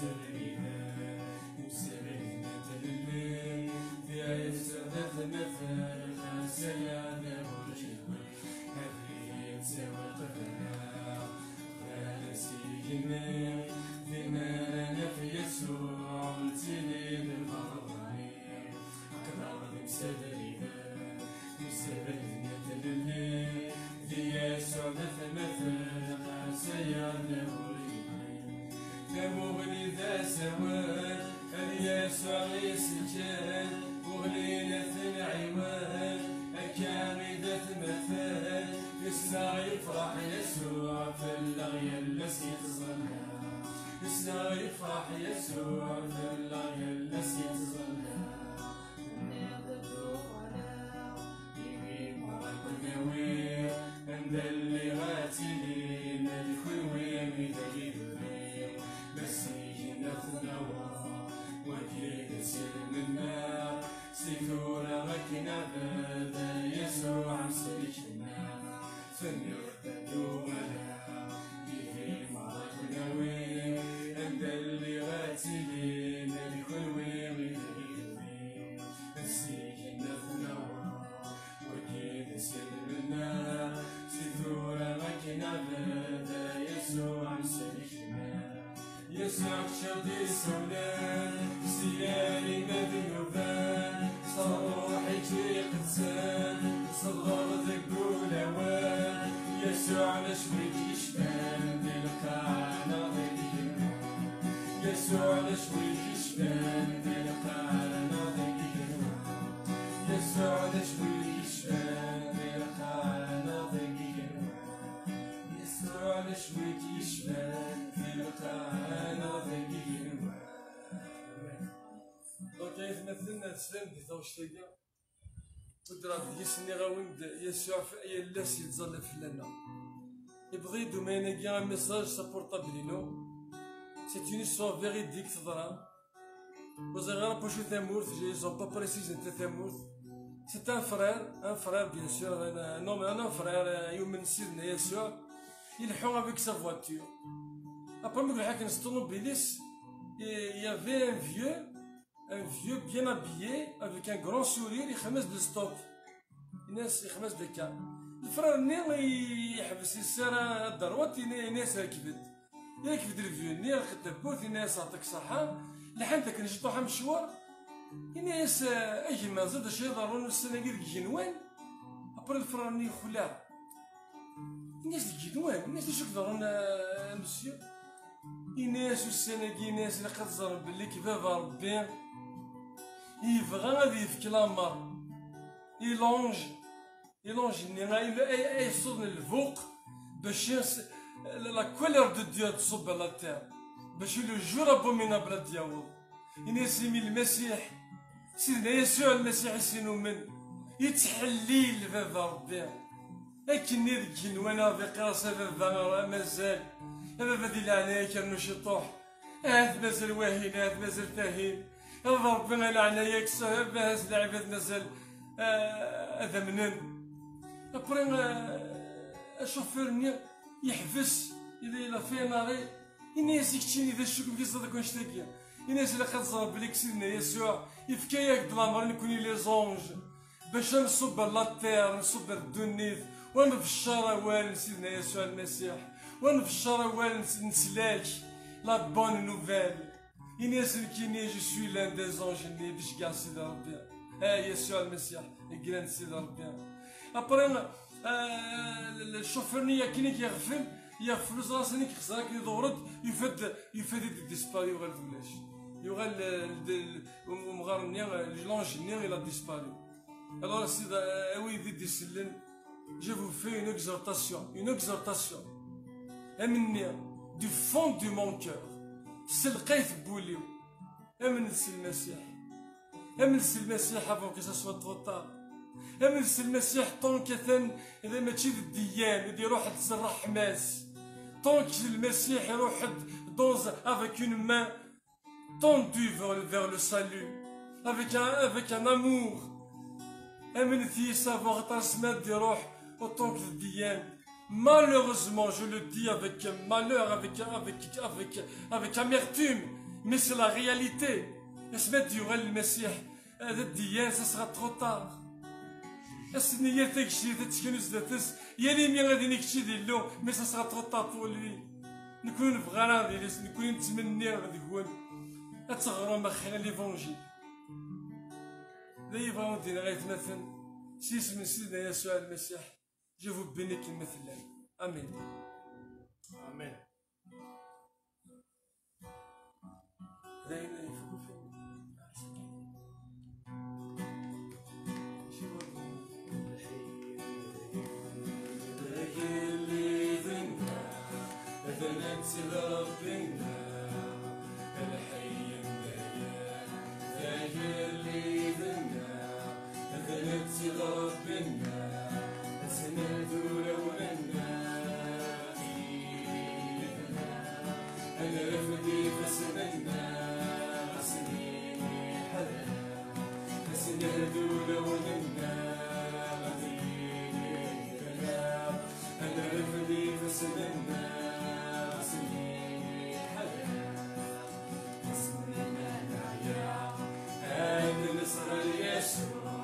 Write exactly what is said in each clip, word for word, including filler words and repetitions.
Imsabrid n tlelli, di ayet d atmaten, xas aya d aburǧiwen, abrid yettawi qbala, ɣer s igenni, din ara naf Yasuɛ, nettili d lmerḍi. Aql-aɣ d imsabriden, imsabriden n tlelli, di Yasuɛ d atmaten, xas aya d aburǧiwen. Tamuɣli d asawen, ad Yasuɛ i s-kken, muɣlin ad ten-ɛiwen, akka i d atmaten, yesneɣ yefraḥ Yasuɛ, fell-aɣ yal ass yettẓalla. Yesneɣ yefraḥ Yasuɛ, fell-aɣ yal ass yettẓalla. Tenniḍ-d uɣaleɣ, imi merra ken-awiɣ, anda lliɣ ad tilim, ad kunwi d agiduri. Ma s-igenni ad t-naweḍ, wagi d asirem-nneɣ, si tura akken abad, Yasuɛ amsellek-nneɣ. Tenniḍ-d uɣaleɣ, ihi merra ken-awiɣ, anda lliɣ ad tilim, ad kunwi d agiduri. Seg-nneɣ, wagi d asirem-nneɣ, si tura akken abad, Yasuɛ amsellek-nneɣ. Yasuɛ kečč i ɣ-d-isawlen, si yal imaden yuban, s Ṛṛuḥ-ik iqedsen, ẓeller deg ulawen. Yasuɛ d acu i k-yecban di lqaɛa neɣ deg igenwan? Yasuɛ d acu i k-yecban di lqaɛa neɣ deg igenwan? Yasuɛ d acu i k-yecban di lqaɛa neɣ deg igenwan? Yasuɛ d acu i k-yecban di lqaɛa neɣ deg igenwan? Donc, ay atmaten, teslam di taɣect-agi. Ur d-rad deg-s nniɣ-awen-d, Yasuɛ f-, yal ass yettẓalla fell-aneɣ. Yewweḍ-iyi-d umayen-agi, un message s apurṭabl-inu. C'est une histoire véridique teḍra. Ur ẓriɣ ara n wacu tamurt, ils ont pas précisé tamurt. C'est un frère, un frère bien sûr, un, un homme, un, un frère, euh, yumen s Sidna Yasuɛ. Ileḥḥu avec sa voiture. Après, mi ileḥḥu akken s ṭunubil-is, il y avait un vieux, un vieux bien habillé, avec un grand sourire, ixdem-as-d stop. Yenna-as, ixdem-as-d akka. Lefrar-nni yeḥbes, yessaram ad d-terwet, yenna-, yenna-as, rkeb-d. Yerkeb-d le vieux-nni, yerkeb-d tawwurt, yenna-as, yeɛṭik ṣṣeḥḥa. Lḥan-d akken ciṭuḥ amecwar. Yenna-as, a gma, ẓid acu iḍerrun ussan-agi deg igenwan? Après, lefrar-nni yexleɛ. Yenna-as, deg igenwan? Yenna-as, d acu i iḍerrun, a, a monsieur? Yenna-as ussan-agi, yenna-as, ilaq ad teẓrem belli k baba Ṛebbi yebɣa ad yefk lameṛ i l'ange, i l'ange-nni ay, ay, ay yessuden lbuq, bac s-, la, la colère de Dieu ad tṣubb à la terre, bac le jour abominable ad d-yaweḍ. Ini-as imi Lmasiḥ, Sidna Yasuɛ Lmasiḥ i s-inumen, yettḥellil baba Ṛebbi. Akken i deg igenwan a Ṛebbi qqareɣ-as, a baba, mazal, a baba di leɛnaya-k rnu ciṭuḥ. Ahat mazal wahin, ahat mazal tahin. A baba Ṛebbi, a leɛnaya-k, s-, ahat lɛibad mazal, ah, ad amnen. Après, ah, acufur-nni yeḥbes, il a fait un arrêt. Ini-as i keččini d acu-kem tizdeḍ akk annect-agi? Ini-as ilaq ad teẓreḍ belli deg Sidna Yasuɛ yefka-yak-d lameṛ i nekkni les anges, bac ad nṣubb ar la terre, nṣubb ar ddunit, u ad nbeccer awal n Sidna Yasuɛ Lmasiḥ, u ad nbeccer awal n s-, n leslak, la bonne nouvelle. Ini-as nekkini, je suis l'un des anges-nni i d-iceggeɛ Sidi Ṛebbi. Ah, Yasuɛ Lmasiḥ, yeggran Sidi Ṛebbi. Après, ah, le, le chauffeur-nni akken i k-yeɣfel, yeɣfel, ur ẓriɣ ass-nni i k-yexẓer, akken iḍewwer-d, yufa-d, yufa-d i d-dispari, yuɣal d ulac. Yuɣal, eh, d, um-, umɣar-nni, eh, l'ange-nni, il a disparu. Alors, a Sidi, eh, a wid i d-isellen, je vous fais une exhortation, une exhortation. Amenni, du fond de mon cœur, s lqayt n wul-iw, amnet s Lmasiḥ. Amnet s Lmasiḥ avant que ça soit trop tard. Amnet s Lmasiḥ tant qu'atan, d mačči d ddiyyan, i d-iruḥ-d s ṛṛeḥma-s. Tant que Lmasiḥ iruḥ-d dans, avec une main tendue vers, vers le salut, avec un, avec un amour. Amnet yis avant, xaṭer asmi ad d-iruḥ, autant que d ddiyyan. Malheureusement, je le dis avec malheur, avec, avec, avec, avec amertume, Mais c'est la réalité. Asmi ad d-yuɣal Lmasiḥ, ad d-iyas, ça sera trop tard. Ass-nni, yal tagejdit ad teknu zdat-s, yal imi ad ini kečč d Illu, mais ça sera trop tard pour lui. Nekkni ur nebɣi ara ad ilis, nekkni nettmenni deg-wen ad teɣrem axir l'évangile. D ayen yebɣa ad d-iniɣ, aytmaten, s yisem n Sidna Yasuɛ Lmasiḥ, je vous bénis, kemmel fell-am. Amin. Amin. Ad nerfed ifassen-nneɣ, ad s-nini ḥader. Ad s-nerfed ulawen-nneɣ, ad yili fell-aɣ. Ad nerfed ifassen-nneɣ, ad s-nini ḥader. Asmi ma neɛya, ad nṣer ɣer Yasuɛ,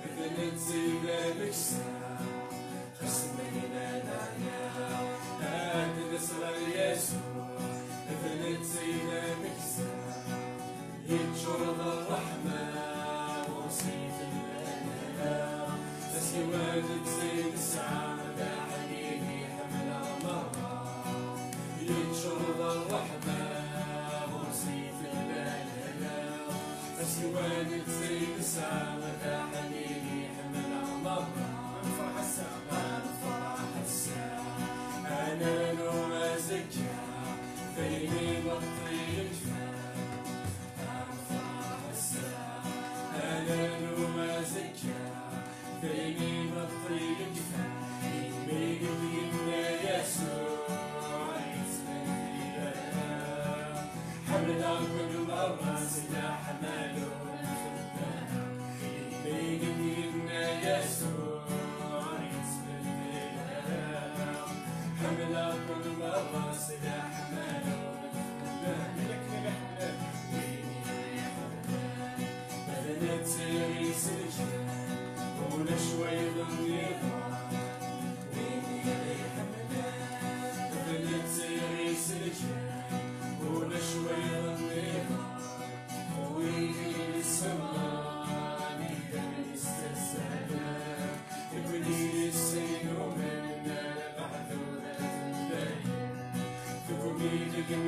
d netta i d ameksa. Xas ma yella neɛya, ad nṣer ɣer Yasuɛ, d netta i d ameksa. Yeččur d ṛṛeḥma, ɣur-s i tella lehna. Asiwa d netta i nesɛa, d aḥnin iḥemmel merra. Yeččur d ṛṛeḥma, ɣur-s i tella lehna. Asiwa d netta i nesɛa, d aḥnin iḥemmel merra. Ad nefreḥ ass-a, ad nefreḥ ass-a, ad nernu azekka, d ayen i meqqri yekfan. Ad nefreḥ ass-a, ad nernu azekka, d ayen i meqqri yekfan. Imi i d-yenna Yasuɛ, ur yettbeddil ara. Ḥemmleɣ-ken merra s leḥmala ur nfeddan. Imi i d-yenna Yasuɛ, ur yettbeddil ara. Ḥemmleɣ-ken merra s leḥmala ur nfeddan. Win i ɣ-iḥemmlen, ad nettiri s lǧan, ulac wayeḍ nniḍen. Win i ɣ-iḥemmlen, ad nettiri s lǧan, ulac wayeḍ nniḍen. Win i ɣ-isemɣen, idammen-is ttazzalen, nekkni s sin umen, rrbeḥ tura d dayen. Tugmi deg-m